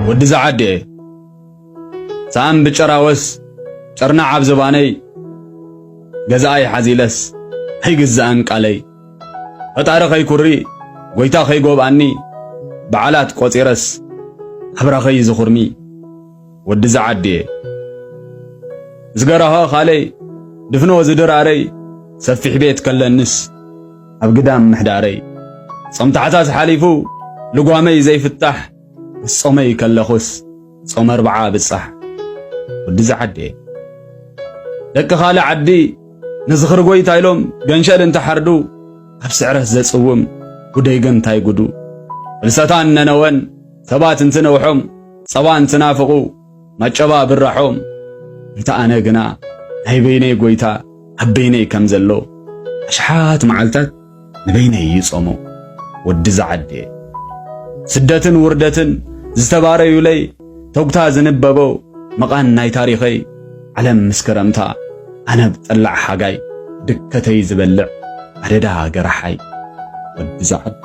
ወዲ ዝዓዴ፣ ሰኣን ብጨራወስ፣ ጨርናዕ ኣብ ዝባነይ፣ ገዛኣይ ሓዚለስ ኣይግዛእን ቃለይ። ፈጣሪ ከይኩሪ፣ ጎይታ ከይጎብኣኒ፣ በዓላት ቆጺረስ፣ ኣብራ ከይዝኹርኒ፣ ወዲ ዝዓዴ። ዝገራሆ ኻለይ፣ ድፍኖ ዝድራረይ፣ ሰፊሕ ቤት ከለንስ፣ ኣብ ግዳም ምሕዳረይ። ጾም ታሕሳስ ሓሊፉ፣ ልጓመይ ዘይፍታሕ፣ ምስ ጾመይ ከለኹስ፣ ጾም ኣርብዓ ብጻሕ። ወዲ ዝዓዴ። ደቂ ካልእ ዓዲ፣ ንዝኽሪ ጎይታ ኢሎም፣ ገንሸል እንተሓርዱ፣ ኣብ ስዕረት ዘጽውም፣ ጉደይ ገንታይ ጉዱ። ፍልሰታን ነነወን፣ ሰባት እንትነውሖም፣ ጸባ እንትናፍቑ፣ ማጨባ ብራሖም። እንተ ኣነ ግና፣ ናይ በይነይ ጎይታ፣ ኣብ በይነይ ከም ዘሎ፣ ኣሽሓት መዓልታት ንበይነይ ይጾሞ። ወዲ ዝዓዴ። ስደትን ውርደትን ዝተባረዩለይ፣ ተጉታ ዝንበቦ፣ መቓን ናይ ታሪኸይ፣ ዓለም ምስ ክረምታ፣ ኣነ ብጠላዕ ሓጋይ፣ ድከተይ ዝበልዕ፣ ኣደዳ ገራሓይ። ወዲ ዝዓዴ።